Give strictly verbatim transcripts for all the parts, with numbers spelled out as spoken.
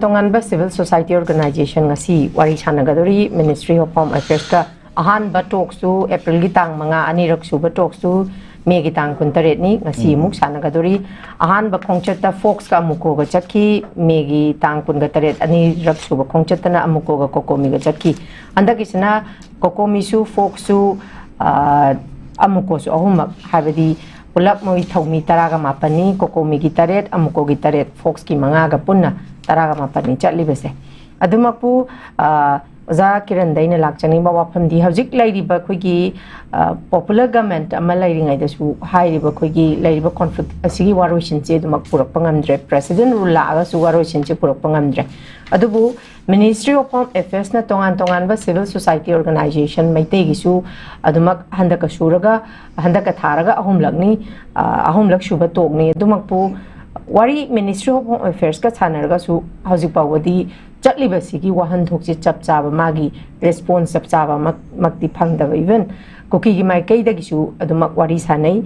ꯇꯣꯉꯥꯟꯕ civil society organization ꯉꯁꯤ ꯋꯥꯔꯤ ꯁꯥꯟꯅꯒꯗꯧꯔꯤ Ministry of Home Affairs ꯀ꯫ ꯑꯍꯥꯟꯕ talks ꯇꯨ April ꯒꯤ ꯇꯥꯡ ꯃꯉꯥ, ꯑꯅꯤꯔꯛ ꯁꯨꯕ talks ꯇꯨ May ꯒꯤ ꯇꯥꯡ ꯀꯨꯟꯇꯔꯦꯠꯅꯤ꯫ ꯉꯁꯤ ꯎꯝ꯫ ꯑꯃꯨꯛ ꯁꯥꯟꯅꯒꯗꯧꯔꯤ꯫ ꯑꯍꯥꯟꯕ ꯈꯣꯡꯆꯠꯇ ꯐꯣꯛꯁꯀ ꯑꯃꯨꯀꯣꯒ ꯆꯠꯈꯤ꯫ May ꯒꯤ ꯇꯥꯡ ꯀꯨꯟꯒ ꯇꯔꯦꯠ, ꯑꯅꯤꯔꯛ ꯁꯨꯕ ꯈꯣꯡꯆꯠꯇꯅ ꯑꯃꯨꯀꯣꯒ ꯀꯣꯀꯣꯃꯤꯒ ꯆꯠꯈꯤ꯫ ꯍꯟꯗꯛꯀꯤꯁꯤꯅ ꯀꯣꯀꯣꯃꯤꯁꯨ ꯐꯣꯛꯁꯁꯨ, ꯑ, ꯑꯃꯨꯀꯣꯁꯨ ꯑꯍꯨꯝꯃꯛ, ꯍꯥꯏꯕꯗꯤ ꯄꯨꯂꯞ ꯃꯣꯏ ꯊꯧꯃꯤ ꯇꯔꯥꯒ ꯃꯥꯄꯟꯅꯤ, ꯀꯣꯀꯣꯃꯤꯒꯤ ꯇꯔꯦꯠ, ꯑꯃꯨꯀꯣꯒꯤ ꯇꯔꯦꯠ, ꯐꯣꯛꯁꯀꯤ ꯃꯉꯥꯒ ꯄꯨꯟꯅ ꯇꯔꯥꯒ ꯃꯥꯄꯟꯅꯤ ꯆꯠꯂꯤꯕꯁꯦ꯫ ꯑꯗꯨꯃꯛꯄꯨ, ꯑ, ꯑꯣꯖꯥ ꯀꯤꯔꯟꯗ ꯑꯩꯅ ꯂꯥꯛꯆꯅꯤꯡꯕ ꯋꯥꯐꯝꯗꯤ, ꯍꯧꯖꯤꯛ ꯂꯩꯔꯤꯕ ꯑꯩꯈꯣꯏꯒꯤ, ꯑ, popular government ꯑꯃ ꯂꯩꯔꯤꯉꯩꯗꯁꯨ ꯍꯥꯏꯔꯤꯕ ꯑꯩꯈꯣꯏꯒꯤ ꯂꯩꯔꯤꯕ conflict ꯑꯁꯤꯒꯤ ꯋꯥꯔꯣꯏꯁꯤꯟꯁꯦ ꯑꯗꯨꯃꯛ ꯄꯨꯔꯛꯄ ꯉꯝꯗ꯭ꯔꯦ, President rule ꯂꯥꯛꯑꯒꯁꯨ ꯋꯥꯔꯣꯏꯁꯤꯟꯁꯦ ꯄꯨꯔꯛꯄ ꯉꯝꯗ꯭ꯔꯦ꯫ ꯑꯗꯨꯕꯨ Ministry of Home Affairs ꯅ ꯇꯣꯉꯥꯟ ꯇꯣꯉꯥꯟꯕ civil society organization ꯃꯩꯇꯩꯒꯤꯁꯨ ꯑꯗꯨꯃꯛ ꯍꯟꯗꯛꯀ ꯁꯨꯔꯒ, ꯍꯟꯗꯛꯀ ꯊꯥꯔꯒ ꯑꯍꯨꯝꯂꯛꯅꯤ, ꯑ, ꯑꯍꯨꯝꯂꯛ ꯁꯨꯕ talk ꯅꯤ꯫ ꯑꯗꯨꯃꯛꯄꯨ ꯋꯥꯔꯤ Ministry of Home Affairs ꯀ ꯁꯥꯟꯅꯔꯒꯁꯨ ꯍꯧꯖꯤꯛ ꯐꯥꯎꯕꯗꯤ ꯆꯠꯂꯤꯕꯁꯤꯒꯤ ꯋꯥꯍꯟꯊꯣꯛꯁꯦ ꯆꯞ ꯆꯥꯕ, ꯃꯥꯒꯤ response ꯆꯞ ꯆꯥꯕ ꯃꯛ-, ꯃꯛꯇꯤ ꯐꯪꯗꯕ꯫ Even ꯀꯨꯀꯤꯒꯤ ꯃꯥꯏꯀꯩꯗꯒꯤꯁꯨ ꯑꯗꯨꯃꯛ ꯋꯥꯔꯤ ꯁꯥꯟꯅꯩ꯫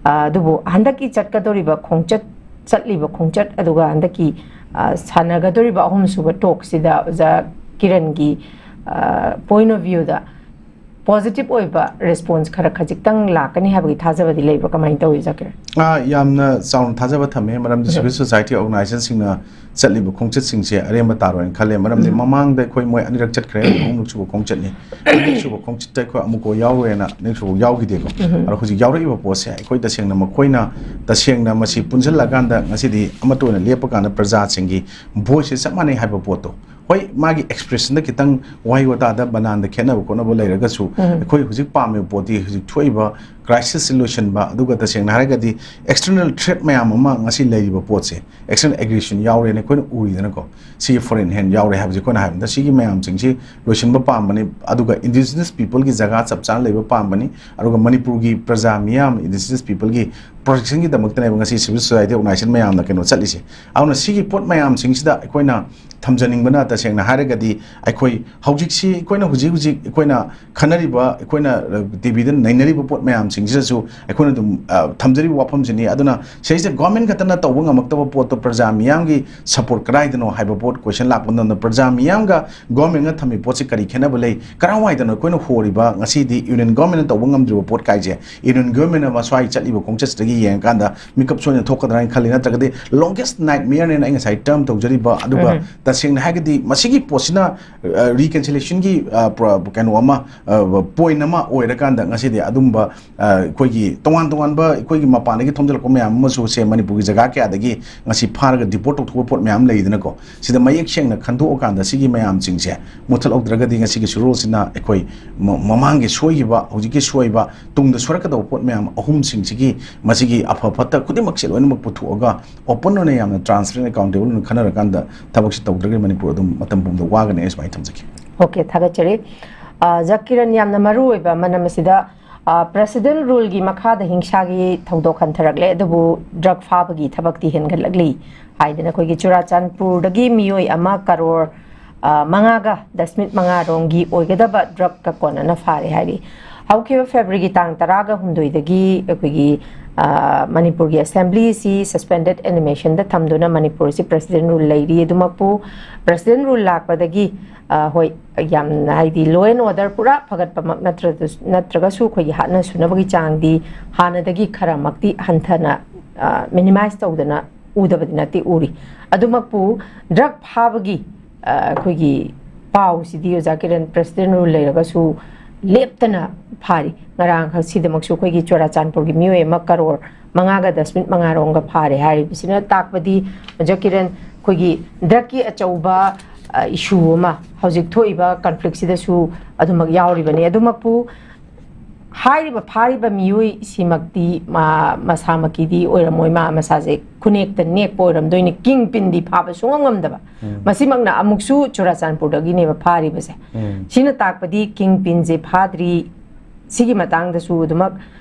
ꯑ, ꯑꯗꯨꯕꯨ ꯍꯟꯗꯛꯀꯤ ꯆꯠꯀꯗꯧꯔꯤꯕ ꯈꯣꯡꯆꯠ, ꯆꯠꯂꯤꯕ ꯈꯣꯡꯆꯠ, ꯑꯗꯨꯒ ꯍꯟꯗꯛꯀꯤ, ꯑ, ꯁꯥꯟꯅꯒꯗꯧꯔꯤꯕ ꯑꯍꯨꯝꯁꯨꯕ talk ꯁꯤꯗ ꯑꯣꯖꯥ ꯀꯤꯔꯟꯒꯤ, ꯑ, point of view the positive ꯑꯣꯏꯕ response ꯈꯔ ꯈꯖꯤꯛꯇꯪ ꯂꯥꯛꯀꯅꯤ ꯍꯥꯏꯕꯒꯤ ꯊꯥꯖꯕꯗꯤ ꯂꯩꯕ꯭ꯔꯥ? ꯀꯃꯥꯏꯅ ꯇꯧꯏ, ꯑꯣꯖꯥ ꯀꯤꯔꯟ? ꯑꯥ, ꯌꯥꯝꯅ ꯆꯥꯎꯅ ꯊꯥꯖꯕ ꯊꯝꯃꯦ, ꯃꯔꯝꯗꯤ ꯎꯝ꯫ Civil society organization ꯁꯤꯡꯅ ꯆꯠꯂꯤꯕ ꯈꯣꯡꯆꯠꯁꯤꯡꯁꯦ ꯑꯔꯦꯝꯕ ꯇꯥꯔꯣꯏꯅ ꯈꯜꯂꯦ꯫ ꯃꯔꯝꯗꯤ ꯎꯝ꯫ ꯃꯃꯥꯡꯗ ꯑꯩꯈꯣꯏ ꯃꯣꯏ ꯑꯅꯤꯔꯛ ꯆꯠꯈ꯭ꯔꯦ, ꯑꯍꯨꯝꯂꯛ ꯁꯨꯕ ꯈꯣꯡꯆꯠꯅꯤ꯫ ꯑꯅꯤꯔꯛ ꯁꯨꯕ ꯈꯣꯡꯆꯠꯇ ꯑꯩꯈꯣꯏ ꯑꯃꯨꯛꯀ ꯌꯥꯎꯔꯨꯔꯦꯅ ꯑꯅꯤꯔꯛ ꯁꯨꯕ ꯌꯥꯎꯈꯤꯗꯦꯀꯣ꯫ ꯎꯝ꯫ ꯑꯗꯣ ꯍꯧꯖꯤꯛ ꯌꯥꯎꯔꯛꯏꯕ ꯄꯣꯠꯁꯦ ꯑꯩꯈꯣꯏ ꯇꯁꯦꯡꯅ ꯃꯈꯣꯏꯅ ꯇꯁꯦꯡꯅ ꯃꯁꯤ ꯄꯨꯟꯁꯤꯜꯂꯀꯥꯟꯗ ꯉꯁꯤꯗꯤ ꯑꯃꯠꯇ ꯑꯣꯏꯅ ꯂꯦꯞꯄꯀꯥꯟꯗ ꯄ꯭ꯔꯖꯥꯁꯤꯡꯒꯤ voice ꯁꯦ ꯆꯞ ꯃꯥꯟꯅꯩ ꯍꯥꯏꯕ ꯄꯣꯠꯇꯣ, ꯍꯣꯏ, ꯃꯥꯒꯤ expression ꯗ ꯈꯤꯇꯪ ꯋꯥꯍꯩ ꯋꯥꯇꯥꯗ ꯕꯅꯥꯟꯗ ꯈꯦꯠꯅꯕ ꯈꯣꯠꯅꯕ ꯂꯩꯔꯒꯁꯨ, ꯎꯝ꯫ ꯑꯩꯈꯣꯏ ꯍꯧꯖꯤꯛ ꯄꯥꯝꯃꯤꯕ ꯄꯣꯠꯇꯤ ꯍꯧꯖꯤꯛ ꯊꯣꯛꯏꯕ crisis ꯁꯤ ꯂꯣꯏꯁꯤꯟꯕ, ꯑꯗꯨꯒ ꯇꯁꯦꯡꯅ ꯍꯥꯏꯔꯒꯗꯤ external threat ꯃꯌꯥꯝ ꯑꯃ ꯉꯁꯤ ꯂꯩꯔꯤꯕ ꯄꯣꯠꯁꯦ, external aggression ꯌꯥꯎꯔꯦꯅ ꯑꯩꯈꯣꯏꯅ ꯎꯔꯤꯗꯅꯀꯣ꯫ ꯁꯤꯒꯤ foreign hand ꯌꯥꯎꯔꯦ ꯍꯥꯏꯕꯁꯦ ꯑꯩꯈꯣꯏꯅ ꯍꯥꯏꯕꯗ ꯁꯤꯒꯤ ꯃꯌꯥꯝꯁꯤꯡꯁꯤ ꯂꯣꯏꯁꯤꯟꯕ ꯄꯥꯝꯕꯅꯤ, ꯑꯗꯨꯒ indigenous people ꯒꯤ ꯖꯒꯥ ꯆꯞ ꯆꯥꯅ ꯂꯩꯕ ꯄꯥꯝꯕꯅꯤ, ꯑꯗꯨꯒ ꯃꯅꯤꯄꯨꯔꯒꯤ ꯄ꯭ꯔꯖꯥ ꯃꯤꯌꯥꯝ indigenous people ꯒꯤ protection ꯒꯤꯗꯃꯛꯇꯅꯦꯕ ꯉꯁꯤ civil society organization ꯃꯌꯥꯝꯅ ꯀꯩꯅꯣ ꯆꯠꯂꯤꯁꯦ꯫ ꯑꯗꯨꯅ ꯁꯤꯒꯤ ꯄꯣꯠ ꯃꯌꯥꯝꯁꯤꯡꯁꯤꯗ ꯑꯩꯈꯣꯏꯅ ꯊꯝꯖꯅꯤꯡꯕꯅ, ꯇꯁꯦꯡꯅ ꯍꯥꯏꯔꯒꯗꯤ ꯑꯩꯈꯣꯏ ꯍꯧꯖꯤꯛꯁꯤ, ꯑꯩꯈꯣꯏꯅ ꯍꯧꯖꯤꯛ ꯍꯧꯖꯤꯛ ꯑꯩꯈꯣꯏꯅ ꯈꯟꯅꯔꯤꯕ, ꯑꯩꯈꯣꯏꯅ ꯇꯤꯚꯤꯗ ꯅꯩꯅꯔꯤꯕ ꯄꯣꯠ ꯃꯌꯥꯝꯁꯤꯡꯁꯤꯗꯁꯨ ꯑꯩꯈꯣꯏꯅ ꯑꯗꯨꯝ, ꯑ, ꯊꯝꯖꯔꯤꯕ ꯋꯥꯐꯝꯁꯤꯅꯤ꯫ ꯑꯗꯨꯅ ꯁꯤꯁꯦ ꯒꯣꯔꯃꯦꯟ ꯈꯛꯇꯅ ꯇꯧꯕ ꯉꯝꯃꯛꯇꯕ ꯄꯣꯠꯇꯣ ꯄ꯭ꯔꯖꯥ ꯃꯤꯌꯥꯝꯒꯤ ꯁꯄꯣꯔꯠ ꯀꯗꯥꯏꯗꯅꯣ ꯍꯥꯏꯕ ꯄꯣꯠ ꯀꯣꯏꯁꯟ ꯂꯥꯛꯄ ꯃꯇꯝꯗ, ꯄ꯭ꯔꯖꯥ ꯃꯤꯌꯥꯝꯒ ꯒꯣꯔꯃꯦꯟꯒ ꯊꯝꯃꯤ ꯄꯣꯠꯁꯤ ꯀꯔꯤ ꯈꯦꯠꯅꯕ ꯂꯩ, ꯀꯔꯥꯏꯋꯥꯏꯗꯅꯣ ꯑꯩꯈꯣꯏꯅ ꯍꯣꯔꯤꯕ, ꯉꯁꯤꯗꯤ ꯌꯨꯅꯤꯌꯟ ꯒꯣꯔꯃꯦꯟꯅ ꯇꯧꯕ ꯉꯝꯗ꯭ꯔꯤꯕ ꯄꯣꯠ ꯀꯥꯏꯁꯦ ꯌꯨꯅꯤꯌꯟ ꯒꯣꯔꯃꯦꯟꯅ ꯃꯁ꯭ꯋꯥꯏ ꯆꯠꯂꯤꯕ ꯈꯣꯡꯆꯠꯁꯤꯗꯒꯤ ꯌꯦꯡꯉꯀꯥꯟꯗ ꯃꯤꯀꯞ ꯁꯣꯏꯅ ꯊꯣꯛꯀꯗ꯭ꯔꯥ ꯍꯥꯏꯅ ꯈꯜꯂꯤ꯫ ꯅꯠꯇ꯭ꯔꯒꯗꯤ longest nightmare ꯅꯦꯅ ꯑꯩ ꯉꯁꯥꯏ ꯇꯔꯝ ꯇꯧꯖꯔꯤꯕ, ꯑꯗꯨꯒ ꯎꯝ꯫ ꯇꯁꯦꯡꯅ ꯍꯥꯏꯔꯒꯗꯤ ꯃꯁꯤꯒꯤ ꯄꯣꯠꯁꯤꯅ, ꯑ, ꯔꯤꯀꯟꯁꯤꯂꯦꯁꯟꯒꯤ, ꯑ, ꯄ꯭ꯔ-, ꯀꯩꯅꯣ ꯑꯃ, ꯑ, ꯄꯣꯏꯟ ꯑꯃ ꯑꯣꯏꯔꯀꯥꯟꯗ ꯉꯁꯤꯗꯤ ꯑꯗꯨꯝꯕ, ꯑ, ꯑꯩꯈꯣꯏꯒꯤ ꯇꯣꯉꯥꯟ ꯇꯣꯉꯥꯟꯕ ꯑꯩꯈꯣꯏꯒꯤ ꯃꯄꯥꯟꯗꯒꯤ ꯊꯣꯝꯖꯤꯜꯂꯛꯄ ꯃꯌꯥꯝ ꯑꯃꯁꯨ ꯁꯦ ꯃꯅꯤꯄꯨꯔꯒꯤ ꯖꯒꯥ ꯀꯌꯥꯗꯒꯤ ꯉꯁꯤ ꯐꯥꯔꯒ ꯗꯤꯄꯣꯔꯠ ꯇꯧꯊꯣꯛꯄ ꯄꯣꯠ ꯃꯌꯥꯝ ꯂꯩꯗꯅꯀꯣ꯫ ꯁꯤꯗ ꯃꯌꯦꯛ ꯁꯦꯡꯅ ꯈꯟꯗꯣꯛꯑꯀꯥꯟꯗ ꯁꯤꯒꯤ ꯃꯌꯥꯝꯁꯤꯡꯁꯦ ꯃꯨꯠꯊꯠꯍꯧꯗ꯭ꯔꯒꯗꯤ ꯉꯁꯤꯒꯤ ꯁꯨꯔꯣꯜꯁꯤꯅ ꯑꯩꯈꯣꯏ ꯃ-, ꯃꯃꯥꯡꯒꯤ ꯁꯣꯏꯈꯤꯕ, ꯍꯧꯖꯤꯛꯀꯤ ꯁꯣꯏꯕ, ꯇꯨꯡꯗ ꯁꯣꯏꯔꯛꯀꯗꯧꯕ ꯄꯣꯠ ꯃꯌꯥꯝ ꯑꯍꯨꯝꯁꯤꯡꯁꯤꯒꯤ ꯃꯁꯤꯒꯤ ꯑꯐ ꯐꯠꯇ ꯈꯨꯗꯤꯡꯃꯛꯁꯦ ꯂꯣꯏꯅꯃꯛ ꯄꯨꯊꯣꯛꯑꯒ ꯑꯣꯄꯟ ꯑꯣꯏꯅ ꯌꯥꯝꯅ ꯇ꯭ꯔꯥꯟꯁꯄꯦꯔꯦꯟ ꯑꯦꯀꯥꯎꯟꯇꯦꯕꯜ ꯑꯣꯏꯅ ꯈꯟꯅꯔꯀꯥꯟꯗ ꯊꯕꯛꯁꯤ ꯇꯧꯗ꯭ꯔꯒꯗꯤ ꯃꯅꯤꯄꯨꯔ ꯑꯗꯨꯝ ꯃꯇꯝ ꯄꯨꯝꯕꯗ ꯋꯥꯒꯅꯤ꯫ ꯑꯩ ꯁꯨꯃꯥꯏꯅ ꯊꯝꯖꯒꯦ꯫ ꯑꯣꯀꯦ, ꯊꯥꯒꯠꯆꯔꯤ꯫ ꯑ, ꯖꯀꯤꯔꯟ, ꯌꯥꯝꯅ ꯃꯔꯨ ꯑꯣꯏꯕ ꯑꯃꯅ ꯃꯁꯤꯗ, ꯑ, ꯄ꯭ꯔꯦꯁꯤꯗꯦꯟ ꯔꯨꯜꯒꯤ ꯃꯈꯥꯗ ꯍꯤꯡꯁꯥꯒꯤ ꯊꯧꯗꯣꯛ ꯍꯟꯊꯔꯛꯂꯦ, ꯑꯗꯨꯕꯨ ꯗ꯭ꯔꯒ ꯐꯥꯕꯒꯤ ꯊꯕꯛꯇꯤ ꯍꯦꯟꯒꯠꯂꯛꯂꯤ ꯍꯥꯏꯗꯅ ꯑꯩꯈꯣꯏꯒꯤ ꯆꯨꯔꯥꯆꯥꯟꯄꯨꯔꯗꯒꯤ ꯃꯤꯑꯣꯏ ꯑꯃ ꯀꯔꯣꯔ, ꯑ, ꯃꯉꯥꯒ ꯗꯁꯃꯤꯠ ꯃꯉꯥ ꯔꯣꯝꯒꯤ ꯑꯣꯏꯒꯗꯕ ꯗ꯭ꯔꯒꯀ ꯀꯣꯟꯅꯅ ꯐꯥꯔꯦ ꯍꯥꯏꯔꯤ꯫ ꯍꯧꯈꯤꯕ ꯐꯦꯕ꯭ꯔꯨꯋꯥꯔꯤꯒꯤ ꯇꯥꯡ ꯇꯔꯥꯒ ꯍꯨꯝꯗꯣꯏꯗꯒꯤ ꯑꯩꯈꯣꯏꯒꯤ, ꯑ, ꯃꯅꯤꯄꯨꯔꯒꯤ ꯑꯦꯁꯦꯝꯕ꯭ꯂꯤ ꯑꯁꯤ ꯁꯁꯄꯦꯟꯗꯦꯗ ꯑꯦꯅꯤꯃꯦꯁꯟꯗ ꯊꯝꯗꯨꯅ ꯃꯅꯤꯄꯨꯔ ꯑꯁꯤ ꯄ꯭ꯔꯦꯁꯤꯗꯦꯟ ꯔꯨꯜ ꯂꯩꯔꯤ꯫ ꯑꯗꯨꯃꯛꯄꯨ ꯄ꯭ꯔꯦꯁꯤꯗꯦꯟ ꯔꯨꯜ ꯂꯥꯛꯄꯗꯒꯤ, ꯑ, ꯍꯣꯏ, ꯌꯥꯝꯅ, ꯍꯥꯏꯗꯤ, law and order ꯄꯨꯔꯥ ꯐꯒꯠꯄꯃꯛ ꯅꯠꯇ꯭ꯔꯗꯁ-, ꯅꯠꯇ꯭ꯔꯒꯁꯨ ꯑꯩꯈꯣꯏꯒꯤ ꯍꯥꯠꯅ ꯁꯨꯅꯕꯒꯤ ꯆꯥꯡꯗꯤ ꯍꯥꯟꯅꯗꯒꯤ ꯈꯔꯃꯛꯇꯤ ꯍꯟꯊꯅ, ꯑ, ꯃꯤꯅꯤꯃꯥꯏꯁ ꯇꯧꯗꯅ ꯎꯗꯕꯗꯤ ꯅꯠꯇꯦ, ꯎꯔꯤ꯫ ꯑꯗꯨꯃꯛꯄꯨ ꯗ꯭ꯔꯒ ꯐꯥꯕꯒꯤ, ꯑ, ꯑꯩꯈꯣꯏꯒꯤ ꯄꯥꯎꯁꯤꯗꯤ, ꯑꯣꯖꯥ ꯀꯤꯔꯟ, ꯄ꯭ꯔꯦꯁꯤꯗꯦꯟ ꯔꯨꯜ ꯂꯩꯔꯒꯁꯨ ꯂꯦꯞꯇꯅ ꯐꯥꯔꯤ꯫ ꯉꯔꯥꯡꯈꯛ ꯁꯤꯗꯃꯛꯁꯨ ꯑꯩꯈꯣꯏꯒꯤ ꯆꯨꯔꯥꯆꯥꯟꯄꯨꯔꯒꯤ ꯃꯤꯑꯣꯏ ꯑꯃ ꯀꯔꯣꯔ ꯃꯉꯥꯒ ꯗꯁꯃꯤꯠ ꯃꯉꯥꯔꯣꯝꯒ ꯐꯥꯔꯦ ꯍꯥꯏꯔꯤꯕꯁꯤꯅ ꯇꯥꯛꯄꯗꯤ, ꯑꯣꯖꯥ ꯀꯤꯔꯟ, ꯑꯩꯈꯣꯏꯒꯤ ꯗ꯭ꯔꯒꯀꯤ ꯑꯆꯧꯕ, ꯑ, ꯏꯁꯨ ꯑꯃ ꯍꯧꯖꯤꯛ ꯊꯣꯛꯏꯕ ꯀꯟꯐ꯭ꯂꯤꯛꯁꯤꯗꯁꯨ ꯑꯗꯨꯃꯛ ꯌꯥꯎꯔꯤꯕꯅꯤ꯫ ꯑꯗꯨꯃꯛꯄꯨ ꯍꯥꯏꯔꯤꯕ ꯐꯥꯔꯤꯕ ꯃꯤꯑꯣꯏꯁꯤꯃꯛꯇꯤ ꯃꯥ ꯃꯁꯥꯃꯛꯀꯤꯗꯤ ꯑꯣꯏꯔꯝꯃꯣꯏ, ꯃꯥ ꯃꯁꯥꯁꯦ ꯈꯨꯅꯦꯛꯇ ꯅꯦꯛꯄ ꯑꯣꯏꯔꯝꯗꯣꯏꯅꯤ, ꯀꯤꯡ ꯄꯤꯟꯗꯤ ꯐꯥꯕ ꯁꯨꯡꯉꯝ ꯉꯝꯗꯕ꯫ ꯎꯝ꯫ ꯃꯁꯤꯃꯛꯅ ꯑꯃꯨꯛꯁꯨ ꯆꯨꯔꯥꯆꯥꯟꯄꯨꯔꯗꯒꯤꯅꯦꯕ ꯐꯥꯔꯤꯕꯁꯦ꯫ ꯎꯝ꯫ ꯁꯤꯅ ꯇꯥꯛꯄꯗꯤ ꯀꯤꯡ ꯄꯤꯟꯁꯦ ꯐꯥꯗ꯭ꯔꯤ꯫ ꯁꯤꯒꯤ ꯃꯇꯥꯡꯗꯁꯨ ꯑꯗꯨꯃꯛ,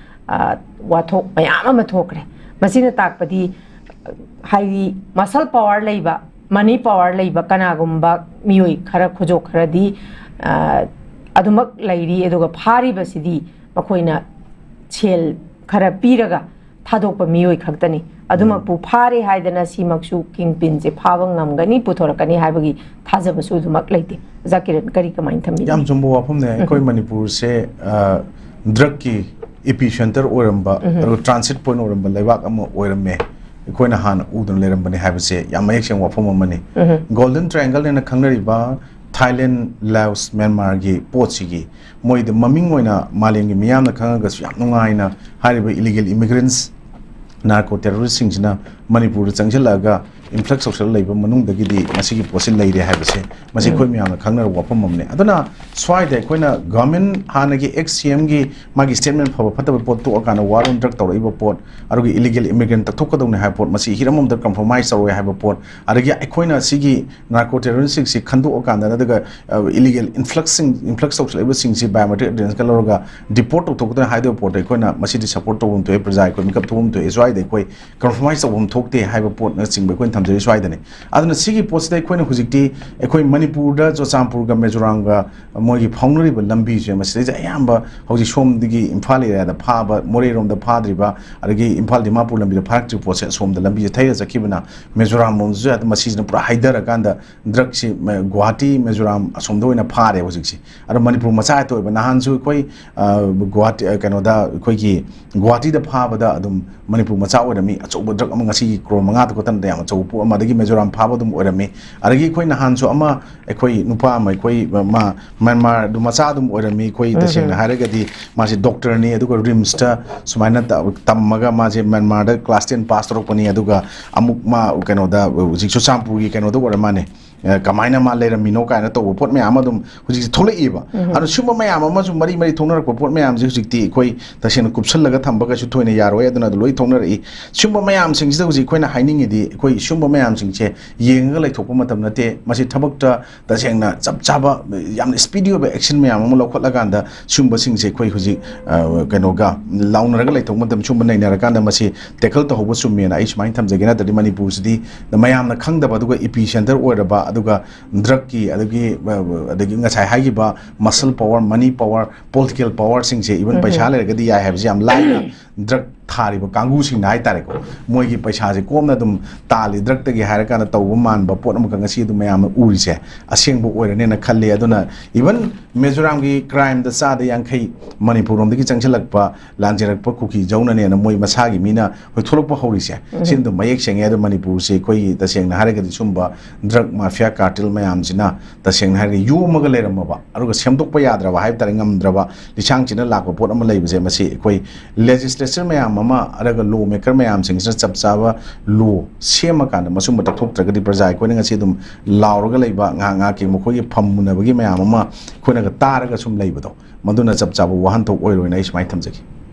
ꯑ, ꯋꯥꯊꯣꯛ ꯃꯌꯥꯝ ꯑꯃ ꯊꯣꯛꯈ꯭ꯔꯦ꯫ ꯃꯁꯤꯅ ꯇꯥꯛꯄꯗꯤ, ꯍꯥꯏꯗꯤ, ꯃꯁꯜ ꯄꯋꯥꯔ ꯂꯩꯕ, ꯃꯅꯤ ꯄꯥꯋꯔ ꯂꯩꯕ ꯀꯅꯥꯒꯨꯝꯕ ꯃꯤꯑꯣꯏ ꯈꯔ, ꯈꯨꯖꯣꯞ ꯈꯔꯗꯤ ꯑ, ꯑꯗꯨꯃꯛ ꯂꯩꯔꯤ꯫ ꯑꯗꯨꯒ ꯐꯥꯔꯤꯕꯁꯤꯗꯤ ꯃꯈꯣꯏꯅ ꯁꯦꯜ ꯈꯔ ꯄꯤꯔꯒ ꯊꯥꯗꯣꯛꯄ ꯃꯤꯑꯣꯏ ꯈꯛꯇꯅꯤ꯫ ꯑꯗꯨꯃꯛꯄꯨ ꯐꯥꯔꯦ ꯍꯥꯏꯗꯅ ꯁꯤꯃꯛꯁꯨ ꯀꯤꯡ ꯄꯤꯟꯁꯦ ꯐꯥꯕ ꯉꯝꯒꯅꯤ, ꯄꯨꯊꯣꯔꯛꯀꯅꯤ ꯍꯥꯏꯕꯒꯤ ꯊꯥꯖꯕꯁꯨ ꯑꯗꯨꯃꯛ ꯂꯩꯇꯦ꯫ ꯑꯣꯖꯥ ꯀꯤꯔꯟ, ꯀꯔꯤ, ꯀꯃꯥꯏꯅ ꯊꯝꯕꯤꯅꯤ? ꯌꯥꯝ ꯆꯨꯝꯕ ꯋꯥꯐꯝꯅꯦ꯫ ꯑꯩꯈꯣꯏ ꯃꯅꯤꯄꯨꯔꯁꯦ, ꯑ, ꯗ꯭ꯔꯒꯀꯤ ꯏꯄꯤ ꯁꯦꯟꯇꯔ ꯑꯣꯏꯔꯝꯕ, ꯑꯗꯨꯒ ꯇ꯭ꯔꯥꯟꯁꯤꯠ ꯄꯣꯏꯟ ꯑꯣꯏꯔꯝꯕ ꯂꯩꯕꯥꯛ ꯑꯃ ꯑꯣꯏꯔꯝꯃꯦ꯫ ꯑꯩꯈꯣꯏꯅ ꯍꯥꯟꯅ ꯎꯗꯅ ꯂꯩꯔꯝꯕꯅꯦ ꯍꯥꯏꯕꯁꯦ ꯌꯥꯝ ꯃꯌꯦꯛ ꯁꯦꯡꯕ ꯋꯥꯐꯝ ꯑꯃꯅꯤ꯫ ꯒꯣꯜꯗꯟ ꯇ꯭ꯔꯥꯏꯌꯦꯡꯒꯜ ꯍꯥꯏꯅ ꯈꯪꯅꯔꯤꯕ ꯊꯥꯏꯂꯦꯟ, ꯂꯥꯑꯣꯁ, ꯃ꯭ꯌꯥꯟꯃꯥꯔꯒꯤ ꯄꯣꯠꯁꯤꯒꯤ ꯃꯣꯏꯗ ꯃꯃꯤꯡ ꯑꯣꯏꯅ ꯃꯥꯂꯦꯝꯒꯤ ꯃꯤꯌꯥꯝꯅ ꯈꯪꯉꯒꯁꯨ ꯌꯥꯝ ꯅꯨꯡꯉꯥꯏꯅ ꯍꯥꯏꯔꯤꯕ ꯏꯂꯤꯒꯦꯜ ꯏꯃꯤꯒ꯭ꯔꯦꯟꯁ, ꯅꯥꯔꯀꯣ ꯇꯦꯔꯣꯔꯤꯁꯁꯤꯡꯁꯤꯅ ꯃꯅꯤꯄꯨꯔꯗ ꯆꯪꯁꯤꯜꯂꯛꯑꯒ ꯏꯟꯐ꯭ꯂꯛꯁ ꯇꯧꯁꯜꯂ ꯂꯩꯕ ꯃꯅꯨꯡꯗꯒꯤꯗꯤ ꯃꯁꯤꯒꯤ ꯄꯣꯠꯁꯤ ꯂꯩꯔꯦ ꯍꯥꯏꯕꯁꯦ ꯃꯁꯤ ꯑꯩꯈꯣꯏ ꯃꯌꯥꯝꯅ ꯈꯪꯅꯔꯕ ꯋꯥꯐꯝ ꯑꯃꯅꯤ꯫ ꯑꯗꯨꯅ ꯁ꯭ꯋꯥꯏꯗ ꯑꯩꯈꯣꯏꯅ ꯒꯚꯔꯟꯃꯦꯟ ꯍꯥꯟꯅꯒꯤ ꯑꯦꯛꯁ ꯁꯤ ꯑꯦꯝꯒꯤ ꯃꯥꯒꯤ ꯁ꯭ꯇꯦꯠꯃꯦꯟ ꯐꯕ ꯐꯠꯇꯕ ꯄꯣꯠ ꯇꯣꯛꯑꯀꯥꯟꯗ ꯋꯥꯔ ꯑꯣꯟ ꯗ꯭ꯔꯒ ꯇꯧꯔꯛꯏꯕ ꯄꯣꯠ, ꯑꯗꯨꯒ ꯏꯂꯤꯒꯦꯜ ꯏꯃꯤꯒ꯭ꯔꯦꯟ ꯇꯛꯊꯣꯛꯀꯗꯧꯅꯤ ꯍꯥꯏꯕ ꯄꯣꯠ, ꯃꯁꯤ ꯍꯤꯔꯝ ꯑꯃꯗ ꯀꯝꯄ꯭ꯔꯣꯃꯥꯏꯁ ꯇꯧꯔꯣꯏ ꯍꯥꯏꯕ ꯄꯣꯠ, ꯑꯗꯒꯤ ꯑꯩꯈꯣꯏꯅ ꯁꯤꯒꯤ ꯅꯥꯔꯀꯣ ꯇꯦꯔꯣꯔꯤꯁꯁꯤꯡꯁꯤ ꯈꯟꯗꯣꯛꯑꯀꯥꯟꯗ ꯅꯠꯇ꯭ꯔꯒ ꯏꯂꯤꯒꯦꯜ ꯏꯟꯐ꯭ꯂꯛꯁꯁꯤꯡ, ꯏꯟꯐ꯭ꯂꯛꯁ ꯇꯧꯁꯤꯜꯂꯛꯏꯕꯁꯤꯡꯁꯤ ꯕꯥꯏꯑꯣꯃꯦꯇ꯭ꯔꯤꯛ ꯑꯦꯚꯤꯗꯦꯟꯁꯀ ꯂꯧꯔꯒ ꯗꯤꯄꯣꯔꯠ ꯇꯧꯊꯣꯛꯀꯗꯣꯏꯅꯤ ꯍꯥꯏꯗꯣꯏꯕ ꯄꯣꯠꯇꯣ ꯑꯩꯈꯣꯏꯅ ꯃꯁꯤꯗꯤ ꯁꯄꯣꯔꯠ ꯇꯧꯐꯝ ꯊꯣꯛꯑꯦ꯫ ꯄ꯭ꯔꯖꯥ ꯑꯩꯈꯣꯏ ꯃꯤꯀꯞ ꯊꯣꯛꯐꯝ ꯊꯣꯛꯑꯦ꯫ ꯁ꯭ꯋꯥꯏꯗ ꯑꯩꯈꯣꯏ ꯀꯝꯄ꯭ꯔꯣꯃꯥꯏꯁ ꯇꯧꯐꯝ ꯊꯣꯛꯇꯦ ꯍꯥꯏꯕ ꯄꯣꯠꯅꯆꯤꯡꯕ ꯑꯩꯈꯣꯏꯅ ꯊꯝꯖꯔꯤ ꯁ꯭ꯋꯥꯏꯗꯅꯤ꯫ ꯑꯗꯨꯅ ꯁꯤꯒꯤ ꯄꯣꯠꯁꯤꯗ ꯑꯩꯈꯣꯏꯅ ꯍꯧꯖꯤꯛꯇꯤ ꯑꯩꯈꯣꯏ ꯃꯅꯤꯄꯨꯔꯗ ꯆꯨꯔꯆꯥꯟꯄꯨꯔꯒ ꯃꯤꯖꯣꯔꯥꯝꯒ ꯃꯣꯏꯒꯤ ꯐꯥꯎꯅꯔꯤꯕ ꯂꯝꯕꯤꯁꯦ ꯃꯁꯤꯗꯩꯁꯦ ꯑꯌꯥꯝꯕ ꯍꯧꯖꯤꯛ ꯁꯣꯝꯗꯒꯤ ꯏꯝꯐꯥꯜ ꯑꯦꯔꯤꯌꯥꯗ ꯐꯥꯕ, ꯃꯣꯔꯦꯔꯣꯝꯗ ꯐꯥꯗ꯭ꯔꯤꯕ, ꯑꯗꯒꯤ ꯏꯝꯐꯥꯜ ꯗꯤꯃꯥꯄꯨꯔ ꯂꯝꯕꯤꯗ ꯐꯥꯔꯛꯇ꯭ꯔꯤꯕ ꯄꯣꯠꯁꯦ ꯑꯁꯣꯝꯗ ꯂꯝꯕꯤꯁꯦ ꯊꯩꯔ ꯆꯠꯈꯤꯕꯅ ꯃꯤꯖꯣꯔꯥꯝ ꯂꯣꯝꯗꯁꯨ ꯌꯥꯗ-, ꯃꯁꯤꯁꯤꯅ ꯄꯨꯔꯥ ꯍꯩꯊꯔꯀꯥꯟꯗ ꯗ꯭ꯔꯒꯁꯤ ꯃ-, ꯒꯨꯋꯥꯍꯥꯇꯤ, ꯃꯤꯖꯣꯔꯥꯝ ꯑꯁꯣꯝꯗ ꯑꯣꯏꯅ ꯐꯥꯔꯦ ꯍꯧꯖꯤꯛꯁꯦ꯫ ꯑꯗꯣ ꯃꯅꯤꯄꯨꯔ ꯃꯆꯥ ꯍꯦꯛꯇ ꯑꯣꯏꯕ꯫ ꯅꯍꯥꯟꯁꯨ ꯑꯩꯈꯣꯏ, ꯑ, ꯒꯨꯋꯥꯍꯥꯇꯤ, ꯑ, ꯀꯩꯅꯣꯗ ꯑꯩꯈꯣꯏꯒꯤ ꯒꯨꯋꯥꯍꯥꯇꯤꯗ ꯐꯥꯕꯗ ꯑꯗꯨꯝ ꯃꯅꯤꯄꯨꯔ ꯃꯆꯥ ꯑꯣꯏꯔꯝꯃꯤ꯫ ꯑꯆꯧꯕ ꯗ꯭ꯔꯒ ꯑꯃ ꯉꯁꯤꯒꯤ ꯀ꯭ꯔꯣꯔ ꯃꯉꯥꯗꯨ ꯈꯛꯇ ꯅꯠꯇꯦ, ꯌꯥꯝ ꯑꯆꯧꯕ ꯄꯣꯠ ꯑꯃ꯫ ꯑꯗꯒꯤ ꯃꯤꯖꯣꯔꯥꯝ ꯐꯥꯕ ꯑꯗꯨꯝ ꯑꯣꯏꯔꯝꯃꯤ꯫ ꯑꯗꯒꯤ ꯑꯩꯈꯣꯏ ꯅꯍꯥꯟꯁꯨ ꯑꯃ ꯑꯩꯈꯣꯏ ꯅꯨꯄꯥ ꯑꯃ ꯑꯩꯈꯣꯏ ꯃ-, ꯃ-, ꯃ꯭ꯌꯥꯟꯃꯥꯔ ꯑꯗꯨ ꯃꯆꯥ ꯑꯗꯨꯝ ꯑꯣꯏꯔꯝꯃꯤ꯫ ꯑꯩꯈꯣꯏ ꯎꯝ, ꯇꯁꯦꯡꯅ ꯎꯝ꯫ ꯍꯥꯏꯔꯒꯗꯤ ꯃꯥꯁꯦ ꯗꯣꯛꯇꯔꯅꯤ, ꯑꯗꯨꯒ ꯔꯤꯝꯁꯇ ꯁꯨꯃꯥꯏꯅ ꯇ-, ꯇꯝꯃꯒ ꯃꯥꯁꯦ ꯃ꯭ꯌꯥꯟꯃꯥꯔꯗ ꯀ꯭ꯂꯥꯁ ꯇꯦꯟ ꯄꯥꯁ ꯇꯧꯔꯛꯄꯅꯤ꯫ ꯑꯗꯨꯒ ꯑꯃꯨꯛ ꯃꯥ ꯀꯩꯅꯣꯗ ꯍꯧꯖꯤꯛ ꯆꯨꯔꯆꯥꯟꯄꯨꯔꯒꯤ ꯀꯩꯅꯣꯗ ꯑꯣꯏꯔ ꯃꯥꯅꯦ, ꯑ, ꯀꯃꯥꯏꯅ ꯃꯥ ꯂꯩꯔꯝꯃꯤꯅꯣ ꯀꯥꯏꯅ ꯇꯧꯕ ꯄꯣꯠ ꯃꯌꯥꯝ ꯑꯃ ꯑꯗꯨꯝ ꯍꯧꯖꯤꯛꯇꯤ ꯊꯣꯛꯂꯛꯏꯕ꯫ ꯑꯗꯣ ꯁꯤꯒꯨꯝꯕ ꯃꯌꯥꯝ ꯑꯃꯁꯨ ꯃꯔꯤ ꯃꯔꯤ ꯊꯣꯛꯅꯔꯛꯄ ꯄꯣꯠ ꯃꯌꯥꯝꯁꯦ ꯍꯧꯖꯤꯛꯇꯤ ꯑꯩꯈꯣꯏ ꯇꯁꯦꯡꯅ ꯀꯨꯞꯁꯜꯂꯒ ꯊꯝꯕ ꯀꯩꯁꯨ ꯊꯣꯏꯅ ꯌꯥꯔꯣꯏ꯫ ꯑꯗꯨꯅ ꯑꯗꯨ ꯂꯣꯏ ꯊꯣꯛꯅꯔꯛꯏ꯫ ꯁꯤꯒꯨꯝꯕ ꯃꯌꯥꯝꯁꯤꯡꯁꯤꯗ ꯍꯧꯖꯤꯛ ꯑꯩꯈꯣꯏꯅ ꯍꯥꯏꯅꯤꯡꯉꯤꯗꯤ, ꯑꯩꯈꯣꯏ ꯁꯤꯒꯨꯝꯕ ꯃꯌꯥꯝꯁꯤꯡꯁꯦ ꯌꯦꯡꯉꯒ ꯂꯩꯊꯣꯛꯄ ꯃꯇꯝ ꯅꯠꯇꯦ꯫ ꯃꯁꯤ ꯊꯕꯛꯇ ꯇꯁꯦꯡꯅ ꯆꯞ ꯆꯥꯕ, ꯌꯥꯝꯅ speedy ꯑꯣꯏꯕ action ꯃꯌꯥꯝ ꯑꯃ ꯂꯧꯈꯠꯂꯀꯥꯟꯗ ꯁꯤꯒꯨꯝꯕꯁꯤꯡꯁꯦ ꯑꯩꯈꯣꯏ ꯍꯧꯖꯤꯛ, ꯑ, ꯀꯩꯅꯣꯒ ꯂꯥꯎꯅꯔꯒ ꯂꯩꯊꯣꯛꯄ ꯃꯇꯝ, ꯁꯤꯒꯨꯝꯕ ꯅꯩꯅꯔꯀꯥꯟꯗ ꯃꯁꯤ tackle ꯇꯧꯍꯧꯕ ꯆꯨꯝꯃꯦꯅ ꯑꯩ ꯁꯨꯃꯥꯏꯅ ꯊꯝꯖꯒꯦ꯫ ꯅꯠꯇ꯭ꯔꯗꯤ ꯃꯅꯤꯄꯨꯔꯁꯤꯗꯤ ꯃꯌꯥꯝꯅ ꯈꯪꯗꯕ, ꯑꯗꯨꯒ epicenter ꯑꯣꯏꯔꯕ, ꯑꯗꯨꯒ drugꯀꯤ, ꯑꯗꯒꯤ, ꯑ, ꯑꯗꯒꯤ ꯉꯁꯥꯏ ꯍꯥꯏꯈꯤꯕ muscle power, money power, political powerꯁꯤꯡꯁꯦ, even ꯄꯩꯁꯥ ꯂꯩꯔꯒꯗꯤ ꯌꯥꯏ ꯍꯥꯏꯕꯁꯦ ꯌꯥꯝ ꯂꯥꯏꯅ drug ꯊꯥꯔꯤꯕ ꯀꯥꯡꯕꯨꯁꯤꯡꯅ ꯍꯥꯏꯇꯥꯔꯦꯀꯣ, ꯃꯣꯏꯒꯤ ꯄꯩꯁꯥꯁꯦ ꯀꯣꯝꯅ ꯑꯗꯨꯝ ꯇꯥꯜꯂꯤ, drugꯇꯒꯤ ꯍꯥꯏꯔꯀꯥꯟꯗ ꯇꯧꯕ ꯃꯥꯟꯕ ꯄꯣꯠ ꯑꯃꯈꯛ ꯉꯁꯤ ꯑꯗꯨꯝ ꯃꯌꯥꯝꯅ ꯎꯔꯤꯁꯦ ꯑꯁꯦꯡꯕ ꯑꯣꯏꯔꯅꯦꯅ ꯈꯜꯂꯤ꯫ ꯑꯗꯨꯅ even ꯃꯤꯖꯣꯔꯥꯝꯒꯤ crimeꯗ ꯆꯥꯗ ꯌꯥꯡꯈꯩ ꯃꯅꯤꯄꯨꯔ ꯂꯣꯝꯗꯒꯤ ꯆꯪꯁꯤꯜꯂꯛꯄ, ꯂꯥꯟꯖꯦꯜꯂꯛꯄ ꯀꯨꯀꯤ ꯖꯧꯅꯅꯦꯅ ꯃꯣꯏ ꯃꯁꯥꯒꯤ ꯃꯤꯅ ꯍꯣꯏ ꯊꯣꯛꯂꯛꯄ ꯍꯧꯔꯤꯁꯦ, ꯁꯤ ꯑꯗꯨꯝ ꯃꯌꯦꯛ ꯁꯦꯡꯉꯦ꯫ ꯑꯗꯣ ꯃꯅꯤꯄꯨꯔꯁꯦ ꯑꯩꯈꯣꯏꯒꯤ ꯇꯁꯦꯡꯅ ꯍꯥꯏꯔꯒꯗꯤ ꯁꯨꯝꯕ drug mafia cartel ꯃꯌꯥꯝꯁꯤꯅ ꯇꯁꯦꯡꯅ ꯍꯥꯏꯔꯒꯗꯤ ꯌꯣꯝꯃꯒ ꯂꯩꯔꯝꯃꯕ, ꯑꯗꯨꯒ ꯁꯦꯝꯗꯣꯛꯄ ꯌꯥꯗ꯭ꯔꯕ ꯍꯥꯏꯕ ꯇꯥꯔꯦ, ꯉꯝꯗ꯭ꯔꯕ ꯂꯤꯁꯥꯡꯁꯤꯟꯅ ꯂꯥꯛꯄ ꯄꯣꯠ ꯑꯃ ꯂꯩꯕꯁꯦ, ꯃꯁꯤ ꯑꯩꯈꯣꯏ legislature ꯃꯌꯥꯝ ꯑꯃ, ꯑꯗꯨꯒ law maker ꯃꯌꯥꯝꯁꯤꯡꯁꯤꯅ ꯆꯞ ꯆꯥꯕ law ꯁꯦꯝꯃꯀꯥꯟꯗ ꯃꯁꯤꯒꯨꯝꯕ ꯇꯧꯊꯣꯛꯇ꯭ꯔꯒꯗꯤ ꯄ꯭ꯔꯖꯥ ꯑꯩꯈꯣꯏꯅ ꯉꯁꯤ ꯑꯗꯨꯝ ꯂꯥꯎꯔꯒ ꯂꯩꯕ, ꯉꯥꯏꯍꯥꯛ ꯉꯥꯏꯍꯥꯛꯀꯤ ꯃꯈꯣꯏꯒꯤ ꯐꯝ ꯃꯨꯟꯅꯕꯒꯤ ꯃꯌꯥꯝ ꯑꯃ ꯑꯩꯈꯣꯏꯅꯒ ꯇꯥꯔꯒ ꯁꯨꯝ ꯂꯩꯕꯗꯣ, ꯃꯗꯨꯅ ꯆꯞ ꯆꯥꯕ ꯋꯥꯍꯟꯊꯣꯛ ꯑꯣꯏꯔꯣꯏꯅ ꯑꯩ ꯁꯨꯃꯥꯏꯅ ꯊꯝꯖꯒꯦ꯫